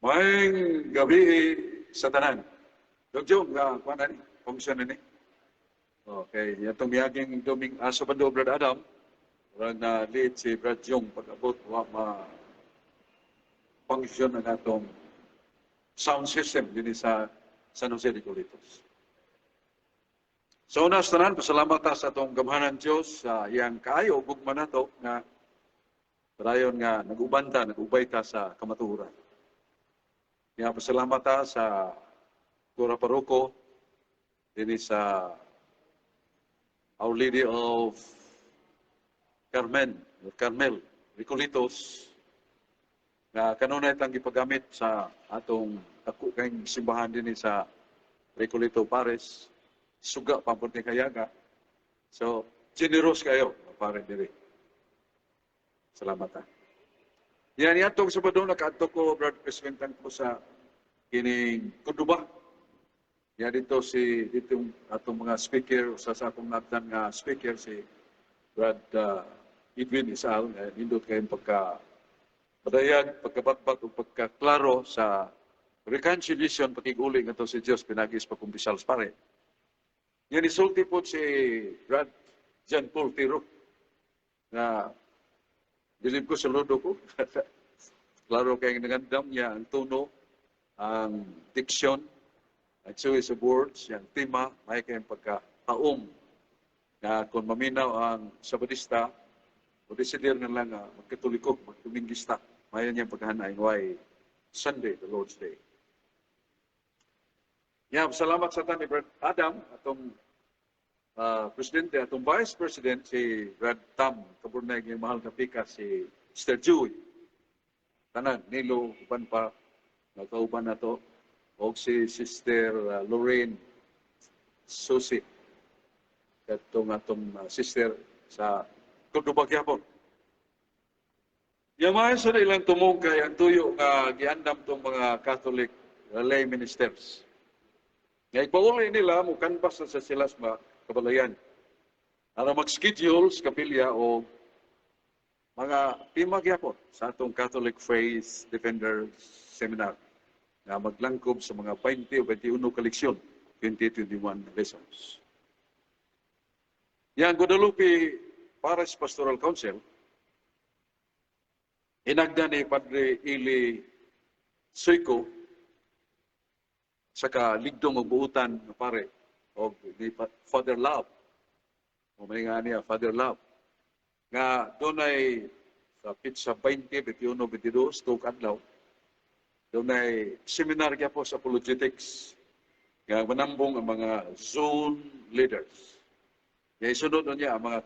Maayong gabii sa tanan. Dogjong, nga kuan ni, function ni. Okay, yatong miaging Doming Sabado, Brad Adam, murag na late si Brad Jong pag-abot, wa ma function ang atong sound system dinhi sa San Jose de Recoletos. So una sa tanan, pasalamat ta sa atong gamhanan Dios sa iyang kaayo ug gugma nato nga padayon nga nag-uban ta, nag-ubay ta sa kamatuoran. Kaya pasalamat ta sa Kura Paroko dinhi sa Our Lady of Carmen, or Carmel, Recoletos, nga kanunay tang gipagamit sa atong dako kayong simbahan dinhi sa Recoleto Parish, suga pa pud ni kayaga. So, generous kayo, pare diri. Salamat ha. Yan, yatong Sabado, nakaadto ko, Brad President ko sa kining Cordoba. Yan dito si dito atong mga speaker, usa sa akong nabdan nga speaker si Brad Edwin Isal, nga nindot kayong pagka padayag, pagkabatbat ug pagkaklaro sa reconciliation, pakig-uli ngadto sa Dios pinaagi sa pagkumpisal sa pare. Yan isulti po si Brad John Paul Tiro nga bilib ko sa ludo ko. Klaro kay nagandam niya ang tono, ang diction, ang choice of words, yung tema, may kayong pagkahaom na kung maminaw ang Sabadista, o desidir na lang nga magkatoliko, magdomingista, mayo niyang paghanay, why Sunday, the Lord's Day. Yeah, salamat sa ni Brad Adam, atong presidente, atong vice president, si Brad Tam, kaburnay ng mahal na pika, si Mr. Joey. Tanan, Nilo, uban pa, nagkauban na to, o si Sister Lorraine Susi, katong atong sister sa Cordoba gyapon. Yamahan sa ilang tumong kay ang tuyo nga giandam tong mga Catholic lay ministers. Nga ipauli nila, mukanbas na sa sila sa mga kabalayan. Aron mag-schedule sa kapilya o mga tema gyapon sa atong Catholic Faith Defenders Seminar nga maglangkob sa mga 20 o 21 ka leksyon, 20-21 lessons. Yang Guadalupe Parish Pastoral Council, inagda ni Padre Eli Suico saka ligdong og buutan nga pare og ni Father Love. O may nga niya Father Love. Nga dunay sa petsa 20, 21, 22, tuog adlaw, dunay seminar gyapon sa apologetics nga manambong ang mga zone leaders. Nga isunod niya ang mga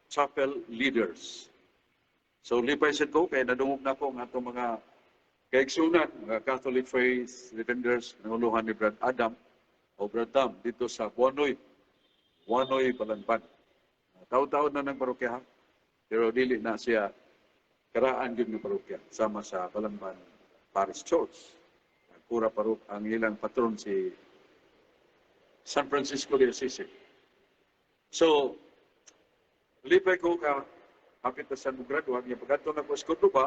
chapel leaders. So lipay sad ko kay nadungog na ko ang atong mga kaigsunan, mga Catholic Faith Defenders, nanguluhan ni Brad Adam o Brad Tam dito sa Buanoy, Buanoy, Balanban. Taon-taon na ng parokya, pero dili na siya karaan gyud ng parokya sama sa Balamban Parish Church. Ang kura parok ang ilang patron si San Francisco de Assisi. So, lipay ko ka hapit na sa mo graduate niya pagkadto na ko sa Cordoba,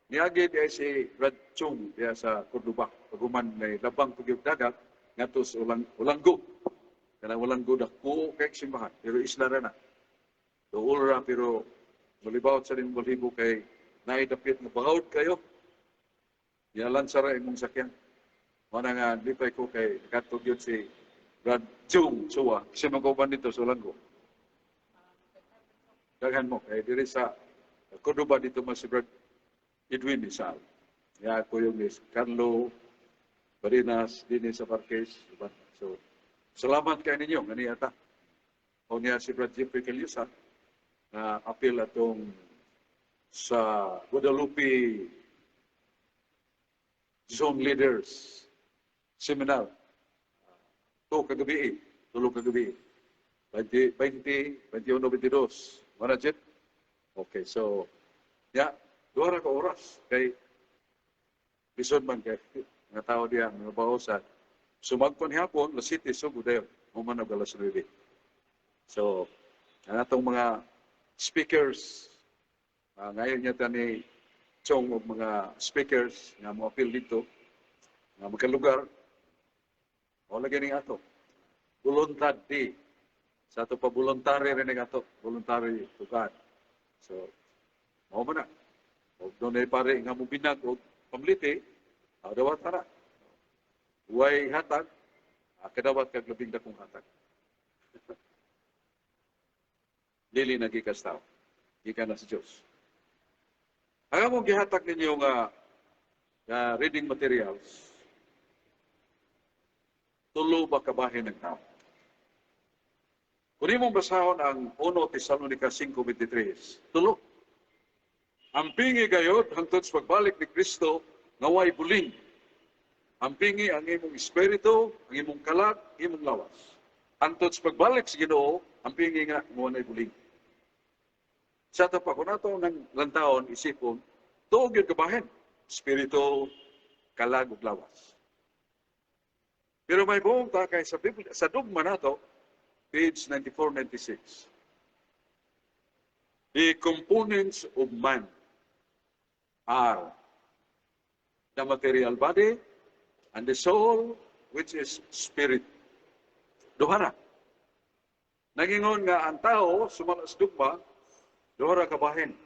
niagi diay si Brad Chung diya sa Cordoba. Paghuman may labang pagyud dagat ngadto sa Ulang Olango. Kanang Olango dako kay simbahan pero isla ra na. Duol ra pero malibawt sa rin balhibo kay naay dapit nga bangawd kayo. Yalan sa ra imong sakyan. Mana nga lipay ko kay nakadto gyud si Brad Chung Chua. Kasi magkauban dito sa Olango. Daghan mo kay diri sa Cordoba dito man si Brad Edwin Isal. Ya ko yung is Carlo Barinas dinhi sa Parques. Diba? So salamat kay ninyo ngani ata. O niya si Brad Jeffrey Calyusa na apil atong sa Guadalupe Zone Leaders Seminar. To kagabi, tulo kagabi. 20, 20, 21, 22. Mana Jet? Okay, so, ya, 2 ra ka oras. Kay, lisod man kay, mga tao diya, mga baosan. Sumagpon hapon, las 7, so dayon. Human og alas 9. So, ang atong mga speakers, ngayon niya ta ni Chong og mga speakers nga mo appeal dito. Nga magkalugar, wala gani ato. Voluntad di. Sa ato pa voluntary rin ang ato. Voluntary to God. So, mao man na. Og dunay pare nga mobinag og pamlite, dawat na. Way hatag, kadawat kag labing dakong hatag. Dili na gikas tao. Gikan na sa Diyos. Ang among gihatag ninyo nga reading materials, tulo ba kabahin ng tao? Kung imong basahon ang 1 Tesalonica 5:23, tulo. Ampingi gayod hangtod sa pagbalik ni Kristo nga way buling. Ampingi ang imong espiritu, ang imong kalag, imong lawas. Hangtod sa pagbalik sa Ginoo, ampingi nga mo nay buling. Sa ato pa, kung ato ng lantawon, isipon, tuo gyud kabahin. Espiritu, kalag ug lawas. Pero may buong ta kay sa Biblia, sa dugma nato, page 94-96. The components of man are the material body and the soul, which is spirit. Duha ra. Nagingon nga ang tao, sumala sa dugma, duha ra kabahin.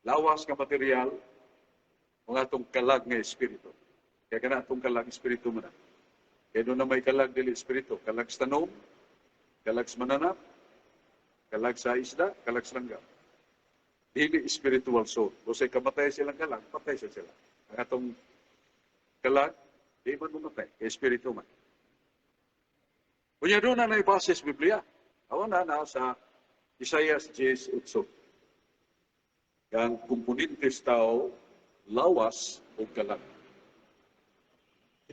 Lawas nga material, mga atong kalag nga espiritu. Kaya kana atong kalag, espiritu man na. Kaya doon na may kalag dili espiritu. Kalag sa tanom, kalag sa mananap, kalag sa isda, kalag sa langgam. Dili spiritual soul. Kung kamatay silang kalag, patay siya sila. Ang atong kalag, di man mamatay. Kaya espiritu man. Unya doon na naibase sa Biblia. Awa na na sa Isaias 10:8. Ang komponente sa tao, lawas o kalag.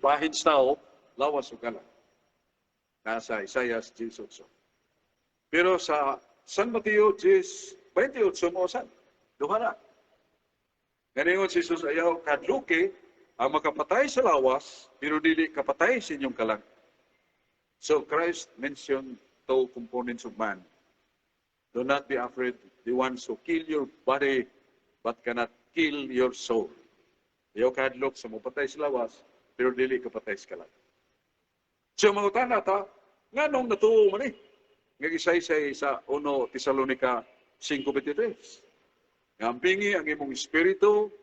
Bahin sa tao, lawas o kalag. Nasa Isaias 10:8. Pero sa San Mateo 10:28 mo san, duha na. Ganingon si Jesus, ayaw kadluki ang makapatay sa lawas, pero dili kapatay sa inyong kalag. So Christ mentioned two components of man. Do not be afraid the ones who kill your body but cannot kill your soul. Ayaw kahadlok sa mopatay sa lawas, pero dili kapatay sa kalag. So mangutana ta, nganong natuo man eh? Nga gisaysay sa 1 Tesalonica 5:23. Nga ampingi ang imong espiritu,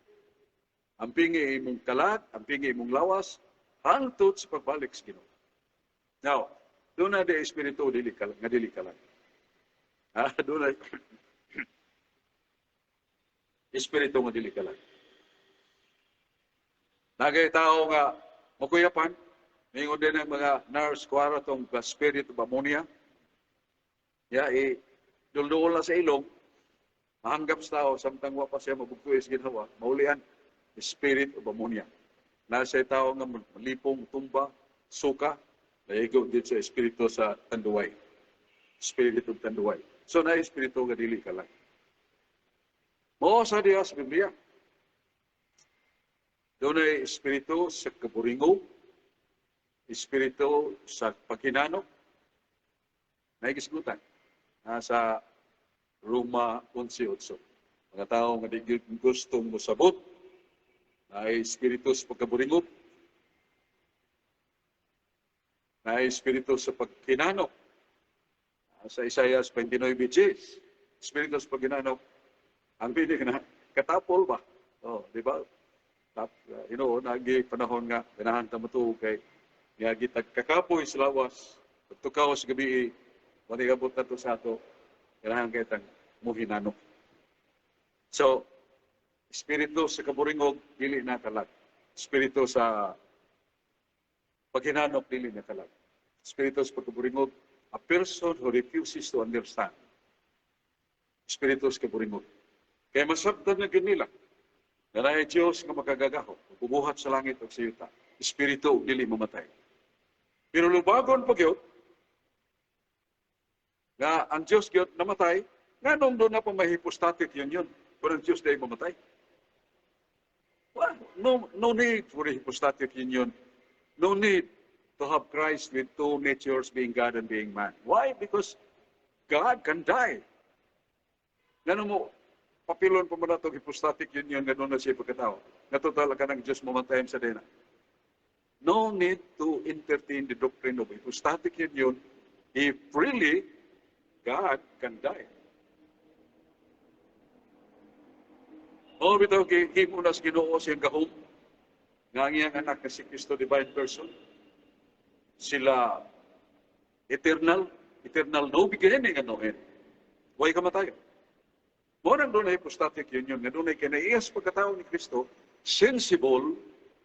ampingi ang imong kalag, ampingi imong lawas, hangtod sa pagbalik sa Ginoo. Now, doon na di espiritu dili kalag, nga dili kalag. Doon na espiritu nga dili kalag. Nagay tao nga makuyapan, ningon din ang mga nurse, kuwara tong spirit of ammonia. Ya, i dulduol na sa ilong, mahanggap sa tao, samtang wa pa siya mabugtuis ginhawa, maulian, spirit of ammonia. Nasa tao nga malipong, tumba, suka, naigo din sa espiritu sa tanduay. Spirit of tanduay. So na espiritu nga dili kalag. Mao sa diya sa Biblia. Doon ay espiritu sa kaburingo, espiritu sa paghinanok, naigisgutan. Nasa Roma 11:8. Mga tao nga di gustong mosabot, na espiritu sa pagkaburingot, na espiritu sa paghinanok. Sa Isaias 29:10, espiritu sa paghinanok, ang pili na, katapol ba? Oh, di ba? Tap, nagi panahon nga ganahan ta motuo kay nga gitag kakapoy sa lawas, pagtukaw sa gabi, manigabot na to sa ato, ganahan kay tang muhinanok. So, espiritu sa kaburingog, dili na kalag. Espiritu sa paghinanok, dili na kalag. Espiritu sa pagkaburingog, a person who refuses to understand. Espiritu sa kaburingog. Kaya masabtan na gyud nila na naay Diyos nga makagagahom, bubuhat sa langit o sa yuta. Espiritu dili mamatay. Pero lubagon pa gyud nga ang Diyos gyud namatay, nganong doon na pa may hypostatic union kung ang Diyos di mamatay? Well, no, no need for a hypostatic union. No need to have Christ with two natures, being God and being man. Why? Because God can die. Ngano mo, papilon pa mo na itong hypostatic union, gano'n na siya pagkatao. Nga total ka ng Diyos mamatay sa dena. No need to entertain the doctrine of hypostatic union if really God can die. O bitaw gihimo na sa Ginoo siyang gahom nga ang iyang anak na si Kristo, divine person, sila eternal, eternal no beginning and no end. Way kamatayon. Mao nang dunay hypostatic union, nga dunay kinaiyas pagkatao ni Kristo, sensible,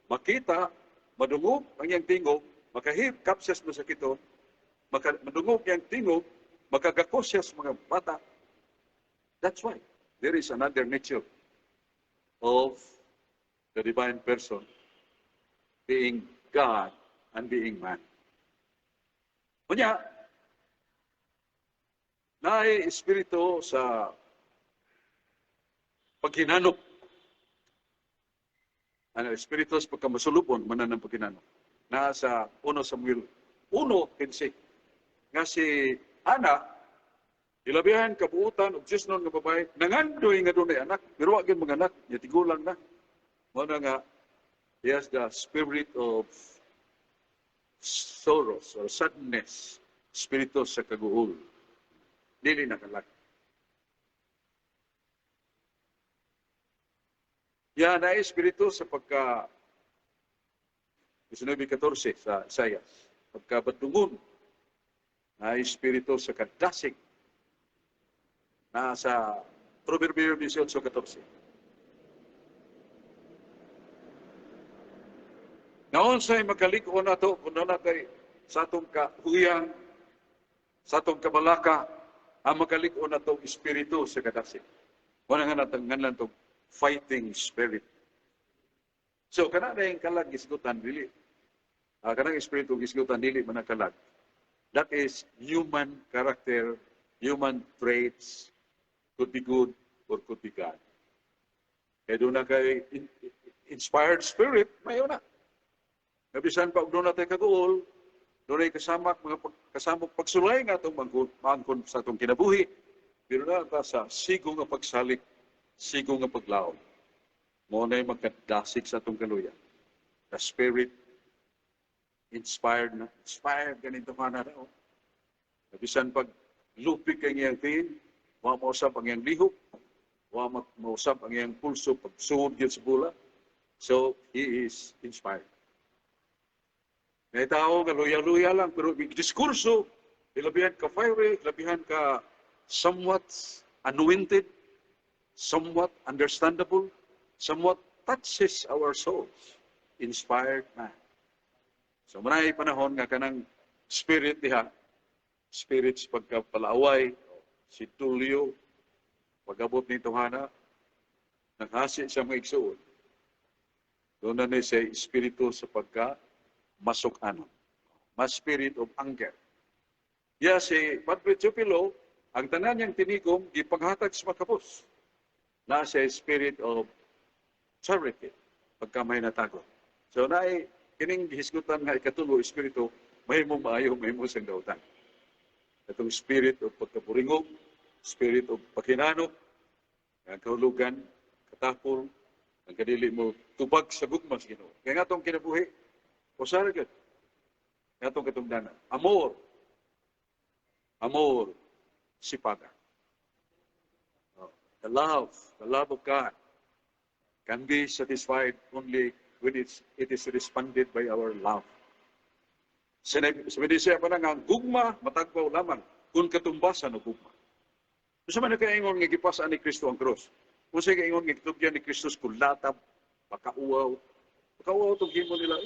makita, madungog ang iyang tingog, makahip, kapsas mo sa kito, madungog iyang tingog, makagakos siya sa mga bata. That's why there is another nature of the divine person being God and being man. Unya, naay espiritu sa paghinanop. Ano, espiritu sa pagkamasulupon, manan ng paghinanop. Nasa 1 Samuel 1:15. Nga si Ana, ilabihan kabuutan og Diyos nga babae, nangandoy nga dunay anak, pero wa gyud mga anak, nya tigulang na. Mao na nga, he has the spirit of sorrows or sadness, espiritu sa kaguol. Dili na kalag. Yan ay espiritu sa pagka 19:14 sa Isaias. Pagkabadungon na espiritu sa kadasig na sa Proverbio 18:14. Ngaon sa'y makalig-on na to, kung na kay sa atong kahuyang, sa atong kabalaka, ang makalig-on na itong espiritu sa kadasig. Wala nga natanggan lang itong fighting spirit. So, kana na yung kalag isgutan, dili. Kanang espiritu isgutan, dili man ang kalag. That is human character, human traits, could be good or could be God. Kaya doon na kay inspired spirit, mayo na. Nabisan pa, doon na tayo kaguol, doon ay kasamak, mga kasamok pagsulay nga itong maangkon sa itong kinabuhi, pero na ta sa sigo nga pagsalik, sigo nga paglaom. Mo na'y magkadasig sa itong kaluya. The spirit inspired na, inspired ganito ka na daw. Nabisan pag lupik ang iyang tingin, wa mausap ang iyang lihok, wa mausap ang iyang pulso pag suod yun sa bula. So, he is inspired. May tao nga luya-luya lang, pero diskurso, ilabihan ka fiery, ilabihan ka somewhat anointed, somewhat understandable, somewhat touches our souls. Inspired man. So, manay panahon nga kanang spirit diha, spirits pagkapalaaway, si Tulio, pag-abot ni Tuhana, naghasi siya mga igsuon. Doon na ni siya espiritu sa pagka masuk ano, mas spirit of anger. Ya si Padre Teofilo, ang tanan niyang tinigom, gipanghatag sa makapos. Na siya spirit of charity, pagka may natago. So naay kining gihisgutan nga ikatulo espiritu, mahimo maayo, mahimo siyang dautan. Itong spirit of pagkaburingog, spirit of paghinanop, ang kahulugan, katapol, ang kadili mo tubag sa gugma sa Ginoo. Kaya nga itong kinabuhi, usara gyud. Nga itong katungdanan. Amor. Amor si paga. Oh, the love of God can be satisfied only when it is responded by our love. Sa Medisya pa na nga, ang gugma, matagbaw lamang kung katumbasan o gugma. Unsa man kaingon nga gipasaan ni Kristo ang krus? Unsa kaingon nga gitugyan ni Kristo kung latab, makauwaw. Makauwaw itong himo nila.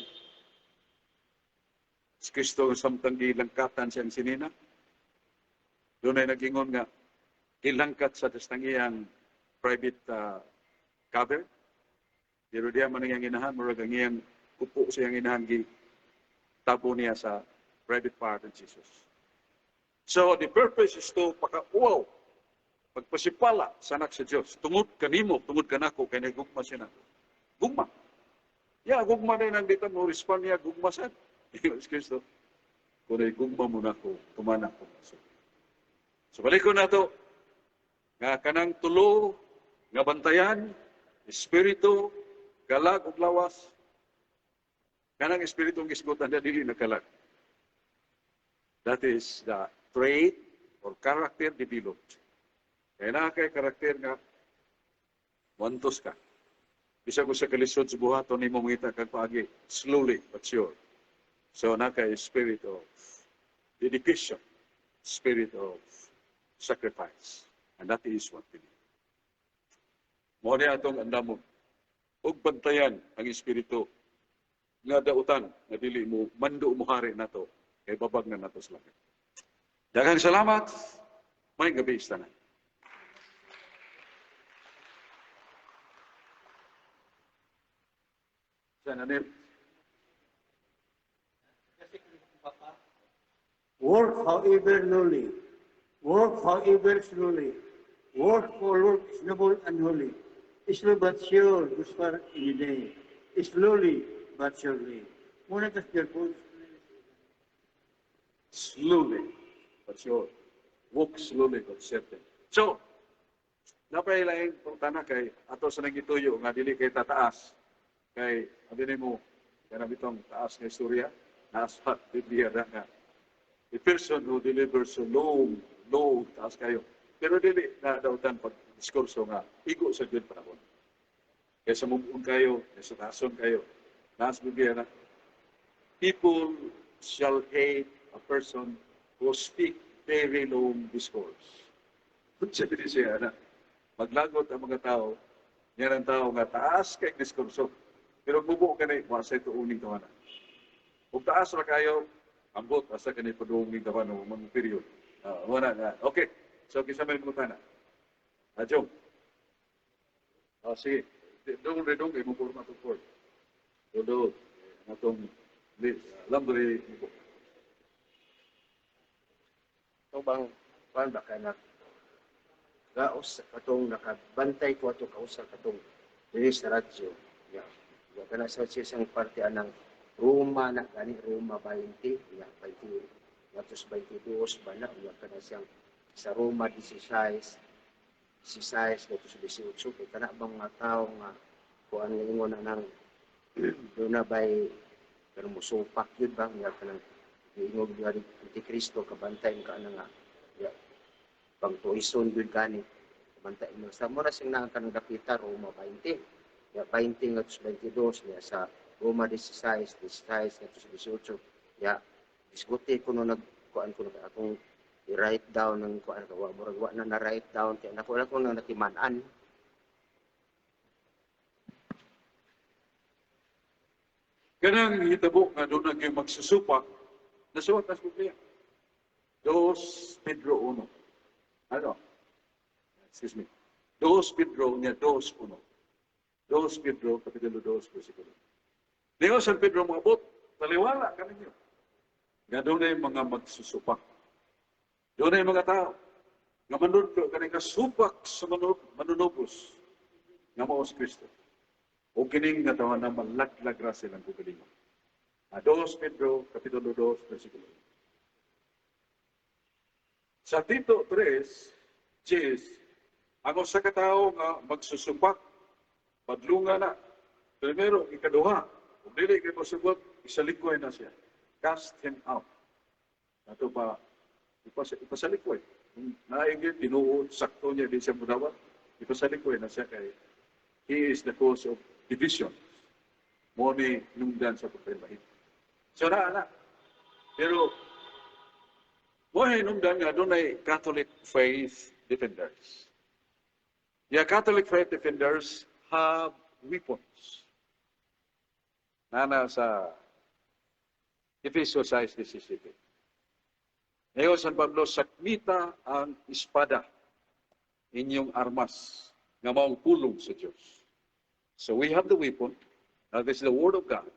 Si Kristo samtang gilangkatan siyang sinina. Doon ay nagingon nga gilangkat sa dastang iyang private cover. Pero diya man ang iyang inahan, murag ang iyang kupo sa iyang inahan, gitabo niya sa private part of Jesus. So the purpose is to pakauwaw, pagpasipala sa anak sa Diyos. Tungod kanimo, tungod kanako, kay nagugma siya nako. Gugma. Ya, gugma na nandito mo, respond niya, gugma siya. Jesus Kristo, kung ay gugma mo nako, tumana ko. So balik ko na to, nga kanang tulo, nga bantayan, espiritu, galag ug lawas, Kanang espiritong gisgutan na dili nakalag. That is the trait or character developed. Kaya na kay karakter nga wantos ka. Bisag ko sa kalisod sa buhaton nimo, mangita kag paagi, slowly but sure. So na kay spirit of dedication, spirit of sacrifice. And that is what we need. Mao ni atong andamon ug bantayan ang espiritu nga dautan nga dili mo mando, mo hari nato, kay babag na nato sa langit. Daghang salamat. Maayong gabii sa tanan. Sa Nanil. Work however lowly, work however slowly, work for Lord is noble and holy. Slow but sure goes far in a day. Slowly but surely. Muna tas careful. Slowly but sure. Walk slowly but certain. So, napay laing pangtana kay ato sa nagituyo nga dili kay tataas. Kay abi nimo kanang bitong taas nga istorya, naas pa Biblia na nga a person who delivers so long, long, taas kayo. Pero dili na dautan pag diskurso nga igo sa gyud panahon. Kaysa mumuon kayo, kaysa taason kayo. Naas Biblia na people shall hate a person who speak very long discourse. Sabi siya na, maglagot ang mga tao, yan ang tao nga taas kay diskurso. Pero mubo ka na, wa sa ito uning tawana. Kung taas ra kayo, ambot, asa ka ni padung ning tawana, mga period. Wala na. Okay. So, kinsa may mangutana? Jong. Sige. Dong, dong, imong forma to court. Do, atong lambre mo. Ito bang kuan ba ka na gaos katong nakabantay ko ato kausa katong diri sa radyo ya ya kana sa siyang parte anang Roma na gani, Roma 20 ya 20 ngatos 22 ba na ya kana siyang sa Roma 16 16 ngatos 18, kay kana bang mga tao nga kuan nga ingon na nang doon na bay pero musupak yun ba nga kanang giingog nga Antikristo, kabantay ka na nga ya pangtuison gyud gani, kabantay mo sa mo na siyang nang kanang dapita Roma 20 ya 20 ngadto 22 ya sa Roma 16 16 ngadto 18 ya. Disguti ko no nagkuan ko nag akong i-write down ng kuan ka, wa murag wa na na write down kay nako lang ko nang natiman-an. Kanang hitabo nga doon naging magsusupak, nasuwat na sa Biblia. 2 Pedro 1. Ano? Excuse me. 2 Pedro niya, 2:1. 2 Pedro, Kapitulo 2, versikulo. Niyo San Pedro maabot, taliwala ka ninyo. Nga doon ay mga magsusupak. Doon ay mga tao nga manudlo kani kasupak sa manunubos nga mao si Kristo. O kining nga tawo na malaglag ra silang kaugalingon. 2 Pedro, Kapitulo 2, versikulo 1. Sa Tito 3, Jes, ang usa ka tawo nga magsusupak, padlunga na. Primero, ikaduha, kung dili kay mosugot, isalikway na siya. Cast him out. Ato pa, ipasalikway. Kung naigit, tinuod, sakto niya, di siya mudawat, ipasalikway na siya kay he is the cause of division. Mo ni nungdan sa pagpaibahin. So na, na. Pero, mo ni nungdan nga doon ay Catholic faith defenders. The Catholic faith defenders have weapons. Nana sa Efeso 6:17. Ngayon, San Pablo, sakmita ang espada, inyong armas, nga maong pulong sa Diyos. So we have the weapon, that is the Word of God.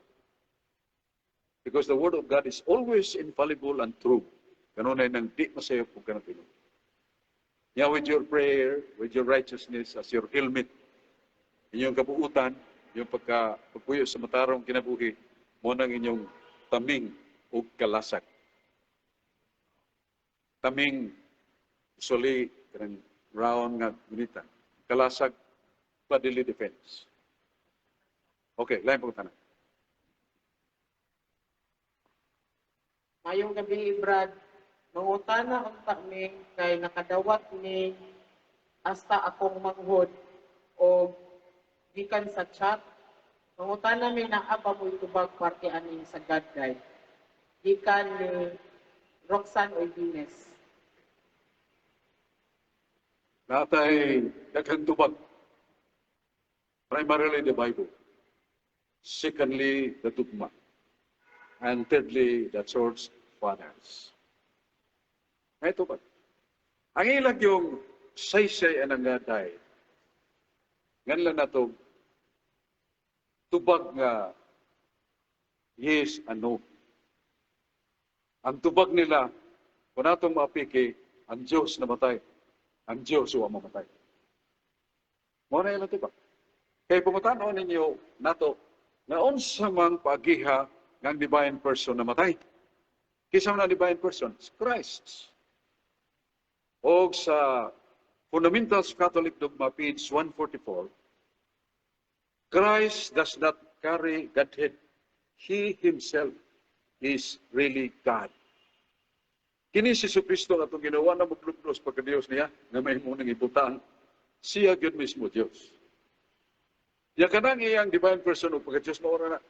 Because the Word of God is always infallible and true. Kanunay nang di masayop kung kanang tinuod. Yeah, with your prayer, with your righteousness as your helmet, inyong kabuutan, inyong pagpuyo sa matarong kinabuhi, mo nang inyong taming ug kalasag. Taming, usually, kanang round nga gunita. Kalasag, bodily defense. Okay, lain po tanan. Maayong gabii, Brad. Mangutana unta mi kay nakadawat ni hasta akong manghod o gikan sa chat. Mangutana mi, naa ba mo'y tubag parte aning sa God Guide? Gikan ni Roxanne Oybines. Naa tay daghang tubag. Primarily the Bible. Secondly, the dogma. And thirdly, the Church Fathers. Ay tubag. Ang ilang yung saysay anang nga day. Nganlan nato tubag nga yes and no. Ang tubag nila, kung natong maapiki, ang Diyos namatay. Ang Diyos wa mamatay. Mao na ilang tubag. Kay pangutan-on ninyo nato na unsa mang paagiha ng divine person namatay. Kinsa man ang divine person? Christ. Og sa Fundamentals of Catholic Dogma, page 144, Christ does not carry Godhead. He himself is really God. Kini si Kristo nga atong ginawa na magluglos pagka Diyos niya, nga may mo nang ibutang, siya gyud mismo Diyos. Ya kanang iyang divine person o pagka Diyos, mao na.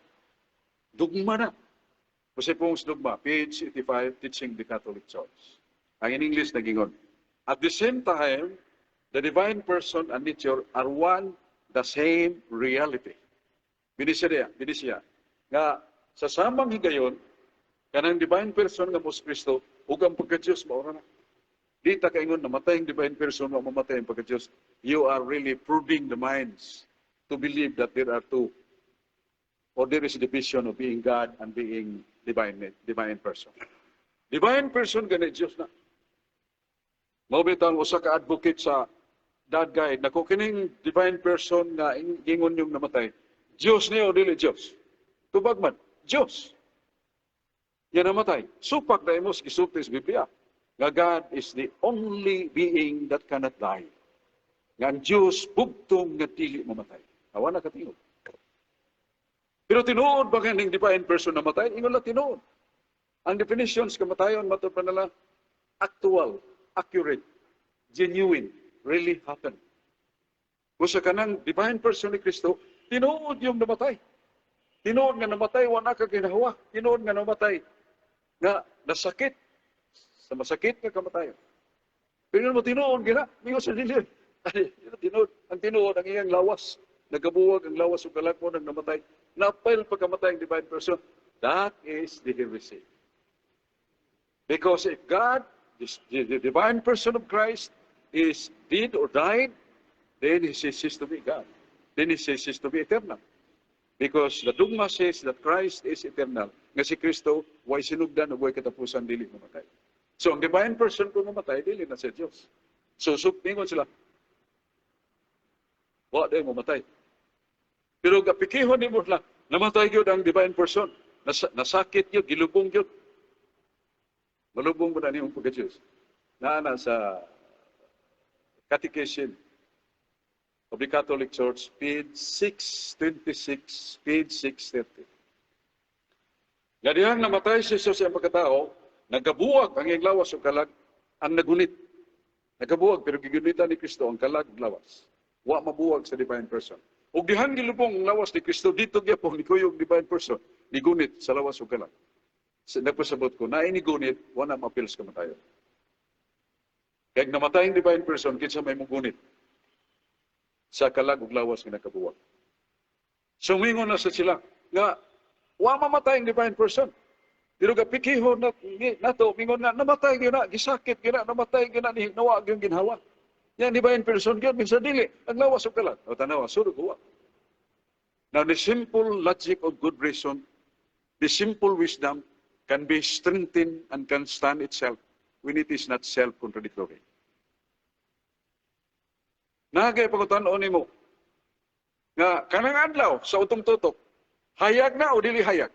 Dugma na. Kasi pong dogma, page 85, Teaching the Catholic Church. Ang in English nagingon, "At the same time, the divine person and nature are one the same reality." Binisya niya, binisya. Nga sa samang higayon, kanang divine person nga mo si Kristo, ug ang pagka-Diyos, mao na. Di ta kaingon, namatay ang divine person, wa mamatay ang pagka-Diyos. You are really proving the minds to believe that there are two, or there is a division of being God and being divine person. Divine person gani, Diyos na. Mao bitaw ang usa ka advocate sa that guide, nako, kining divine person nga ingon yung namatay, Diyos niyo o dili Diyos? Tubag man, Diyos. Yan namatay. Supak na imo sa gisulti sa Biblia nga God is the only being that cannot die. Nga ang Diyos bugtong nga dili mamatay. Awa na katingog. Pero tinuod ba kaning divine person namatay? Ingon lang tinuod. Ang definitions kamatayon matod pa nila, actual, accurate, genuine, really happened. Kung sa kanang divine person ni Kristo, tinuod yung namatay. Tinuod nga namatay, wala ka ginawa. Tinuod nga namatay, nga nasakit, sa masakit nga kamatayon. Pero mo tinuod gina, mingon sa dili. Ay, tinuod, ang tinuod ang iyang lawas. Nagabuwag ang lawas ug kalag mo nang namatay. Napail pagkamatay ang divine person. That is the heresy. Because if God, the divine person of Christ, is dead or died, then he ceases to be God. Then he ceases to be eternal. Because the dogma says that Christ is eternal. Nga si Kristo, way sinugdan ug way katapusan, dili mamatay. So ang divine person kung mamatay, dili na sa Diyos. So, ningon sila, wa day mamatay. Pero gapikihon nimo sila, namatay gyud ang divine person. Nasakit gyud, gilubong gyud. Malubong mo na niyong pagka-Diyos. Naa na sa Catechism of the Catholic Church, page 626, page 630. Nga dihang namatay si Jesus sa pagkatao, nagabuwag ang iyang lawas ug kalag ang nagunit. Nagabuwag, pero gigunitan ni Kristo ang kalag ug lawas. Wa mabuwag sa divine person. Ug dihang gilubong ang lawas ni Kristo, dito gyapon ni kuyog divine person, nigunit sa lawas ug kalag. Nagpasabot ko, na inigunit, wala maapil sa kamatayon. Kaya namatay ang divine person, kinsa may mugunit sa kalag ug lawas nga nakabuwag? So mingon na sa sila nga wa mamatay ang divine person. Pero gapikihon na nato, mingon nga namatay gyud na, gisakit gyud na, namatay gyud na ni nawa gyud ginhawa. Yan divine person gyud, minsan dili ang lawas ug kalag. O tanawa, sulod wa. Now the simple logic of good reason, the simple wisdom can be strengthened and can stand itself when it is not self-contradictory. Nagay pangutan-on nimo nga kanang adlaw sa utong tutok, hayag na o dili hayag?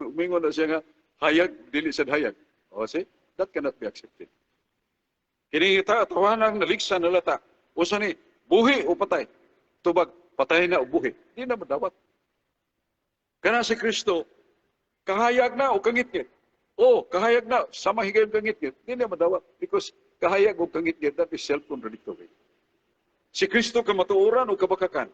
Mingon na siya nga hayag, dili sad hayag. O see, that cannot be accepted. Kini ta tawanang naligsan na lata. Usa ni, buhi o patay? Tubag, patay na o buhi? Di na madawat. Kana si Kristo, Kahayag na o kangitngit. O, kahayag na, sama higayon kangitngit. Di na madawat because kahayag o kangitngit, that is self-contradictory. Si Kristo kamatuoran o kabakakan?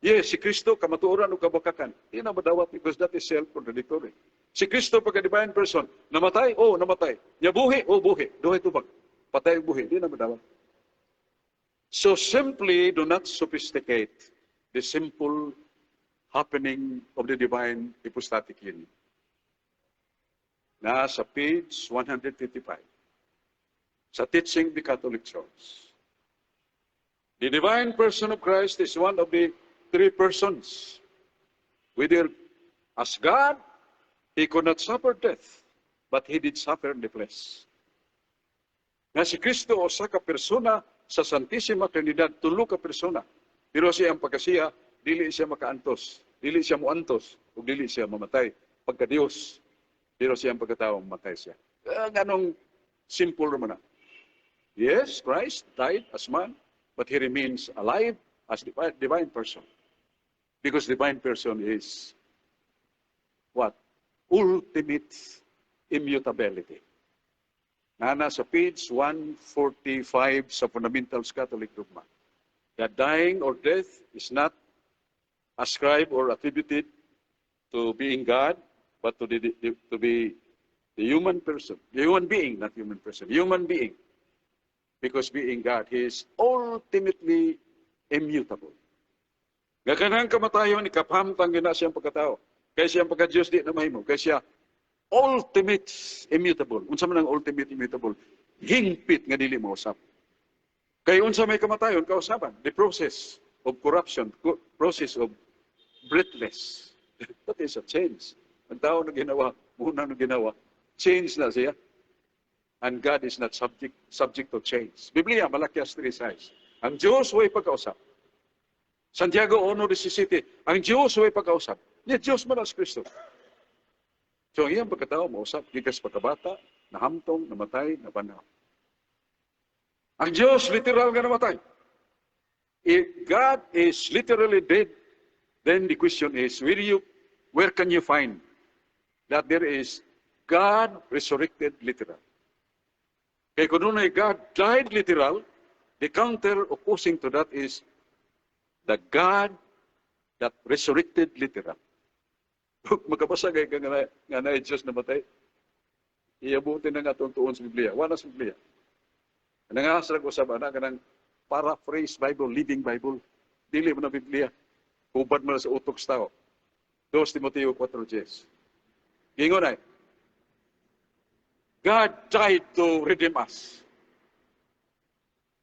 Yes, si Kristo kamatuoran o kabakakan. Di na madawat because that is self-contradictory. Si Kristo pagka divine person, namatay? O, namatay. Yabuhi? O, buhi. Duhay tubag. Patay o buhi. Di na madawat. So simply do not sophisticate the simple happening of the divine hypostatic union. Nasa page 155 sa Teaching the Catholic Church. The divine person of Christ is one of the three persons. Whether as God, he could not suffer death, but he did suffer in the flesh. Nga si Kristo usa ka persona sa Santissima Trinidad, tulo ka persona. Pero siya ang pagkasiya, dili siya makaantos, dili siya muantos, ug dili siya mamatay. Pagka Dios, pero siya ang pagkatao, mamatay siya. Ganong simple naman na. Yes, Christ died as man, but he remains alive as divine person. Because divine person is what? Ultimate immutability. Nana sa page 145 sa Fundamentals Catholic Dogma. That dying or death is not ascribed or attributed to being God, but to be the human person, the human being, not human person, human being. Because being God, He is ultimately immutable. Nga kanang kamatayon, ikapahamtang gina siyang pagkatao. Kaya siyang pagka-Diyos di na mahimo. Kaya siya ultimate immutable. Unsa man ang ultimate immutable? Hingpit nga dili mausap. Kay unsa may kamatayon, kausaban. The process of corruption, process of breathless. That is a change. Ang tao na ginawa, muna na ginawa, change na siya. And God is not subject to change. Biblia, Malakias 3:6. Ang Diyos way pagkausap. Santiago 1:17. Ang Diyos way pagkausap. Niya Diyos man ang Kristo. So ang iyang pagkatao, mausap, gikas pagkabata, nahamtong, namatay, nabanhaw. Ang Diyos literal nga namatay. If God is literally dead, then the question is, where can you find that there is God resurrected literal? Kay kung dunay God died literal, the counter opposing to that is the God that resurrected literal. Magkabasa kay ka nga na Diyos namatay. Iabutin na nga itong tuon sa Biblia. Wala sa Biblia. Nangasrag usab ana kanang paraphrase Bible, Living Bible. Dili mo na Biblia. Hubad mo na sa utok sa tao. 2 Timoteo 4:10. Gingon ay, God died to redeem us.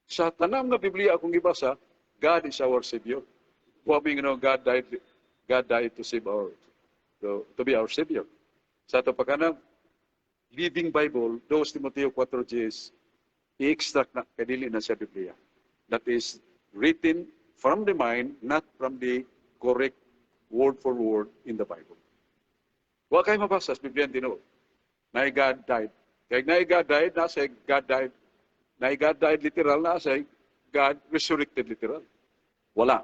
Sa tanang nga Biblia akong gibasa, God is our Savior. Wa mi ngano God died to save our to be our Savior. Sa ato pa kanang Living Bible, 2 Timoteo 4:10, i-extract na kay dili na sa Biblia. That is written from the mind, not from the correct word for word in the Bible. Wa kay mabasa sa Biblia tinuod. Na God died. Kay na God died, na say God died. Na God died literal, na say God resurrected literal. Wala.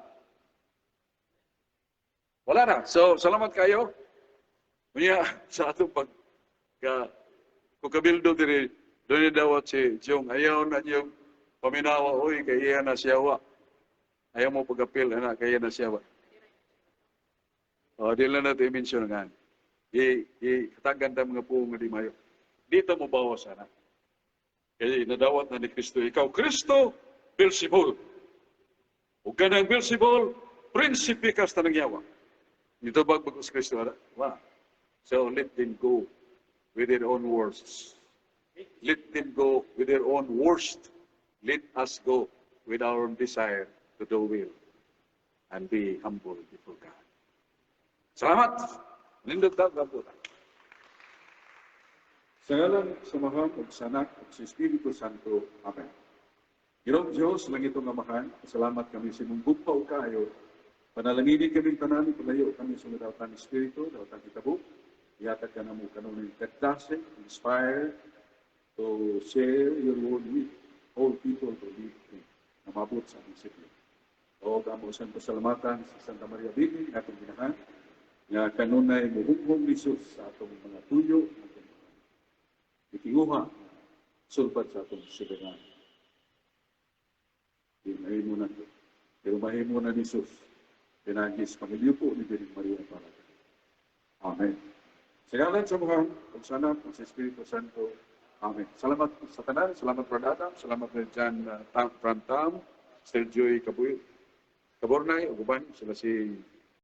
Wala na. So, salamat kayo. Unya, sa atong pag ka, kung kabildo diri, doon dawat si Jong, ayaw na niyong paminawa, oy, kay iya na siya wa. Ayaw mo pagapil, ana, kay iya na siya wa. O, di lang natin i-mention nga. I katagan ta mga puong nga di mayo. Dito mo bawas, ana. Kaya nadawat na ni Kristo, ikaw, Kristo, Beelzebul. Ug kanang Beelzebul, prinsipe kas tanang yawa. Dito bag bagos Kristo, ana? Wa. So let them go with their own words. Let them go with their own worst. Let us go with our own desire to do will and be humble before God. Salamat! Nindot ta gabutan. Sa ngalan sa Amahan ug sa Anak ug sa Espiritu Santo. Amen. Ginoong Diyos, langitong Amahan, salamat kami sa imong gugma ug kaayo. Panalangini kami tanan, palayo kami sa dautan Espiritu, dautan hitabo. Ihatag ka namo kanunay kadasig, inspired to share your word with all people to live in na maabot sa aming siklo. O amo sa pasalamatan sa Santa Maria Virgin, atong ginahan. Nga kanunay muhunghong ni Jesus sa atong mga tuyo, atong mga gitinguha, sulbad sa atong silingan. Di mahimo na to. Pero mahimo na ni Jesus. Pinaagi sa pangilipo ni Birheng Maria para kaniya. Amen. Sa ngalan sa Amahan, ug sa Anak, ug sa Espiritu Santo. Amen. Salamat sa tanan, salamat, Brother Adam, salamat rin John Tam, Fran Tam, Sir Joy Kabuy, Kabornay, ug uban, sila si